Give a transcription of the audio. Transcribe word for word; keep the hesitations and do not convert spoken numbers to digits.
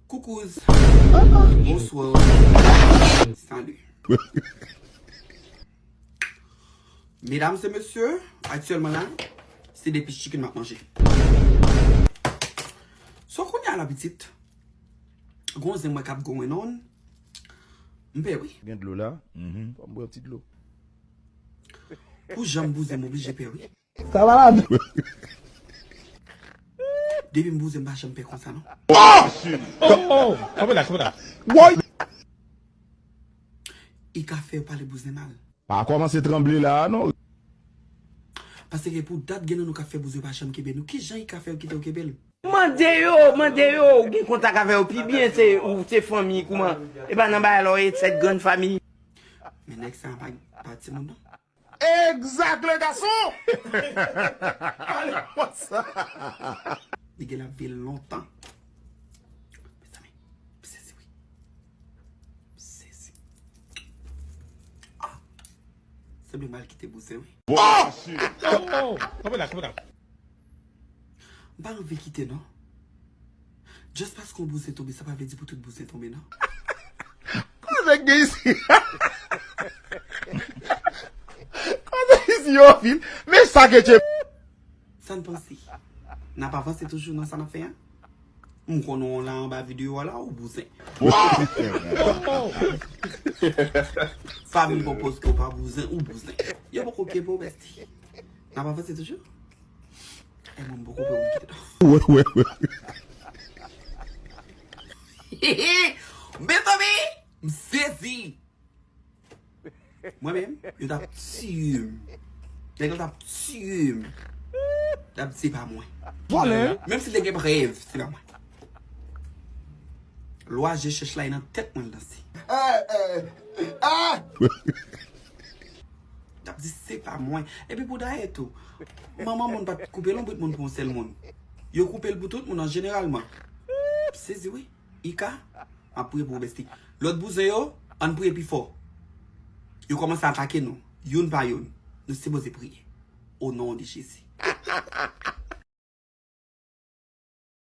Coucous. Bonsoir. Salut. Medam e mesye, aktyèlman la, se de pis chicken m ap manje. So kounye a la pitit, gon zen mwen k ap goumen non. M pè wi. Gen dlo la. Mhm. Fò m bwè yon ti dlo. Pou jan m bouzen m oblije pè wi. Sa malad. Depi m bouzen m pa janm pè konsa non. Oh, oh, oh. Kanpe la, kanpe la. Woy! I ka fè yo pale bouzen mal. Pa kòmanse tranble la a non. Paske pou dat gen nan nou k ap fè bouzen pa janm kenbe nou. Kijan i ka fè yo kite w kenbe l? Mande yo, mande yo, ou gen kontak avè yo pi byen, se ou se fanmi kouman? E pa nan bagay la w ye sèt grann fanmi. Men nèg sa pa pa timoun non. Exact le garçon. Ale konsa. Li gen la viv lontan. Mezanmi, m sezi wi. M sezi. Ah! Sanble m al kite bouzen wi. Oh! Oh! Kanpe la, kanpe la. M pa anvi kite non. Just paske yon bouzen tonbe, sa pa vle di pou tout bouzen tonbe non. Koze k gen isi? Koze isi yo fin? Men sa ke tche. Sa n panse? N ap avanse toujou nan sa n ap fè a? M konnen w la anba videyo a la, ou bouzen. Fanmi poko poste w pa bouzen, ou bouzen. Yo poko kenbe w, bestie. N ap avanse toujou? E mwen, m poko pè pou m kite non. Wè, wè, wè. Mezanmi, m sezi. Mwen menm, yo t ap tiye m. Nèg yo t ap tiye m. T ap di se pa mwen. Vòlè. Menm si te gen prèv, se pa mwen. Lwa je chèch la e nan tèt mwen l danse. Ah, eh, ah! T ap di se pa mwen. Epi pou dayè tou, manman moun pa t koupe lonbrit moun pou yon sèl moun. Yo koupe l pou tout moun an jeneralman. Sezi wi. Ika, m ap priye pou ou, bestie. Lòt bouzen yo, ann priye pi fò. Yo kòmanse atake nou, youn pa youn. Nou sipoze priye. O non de Jezi.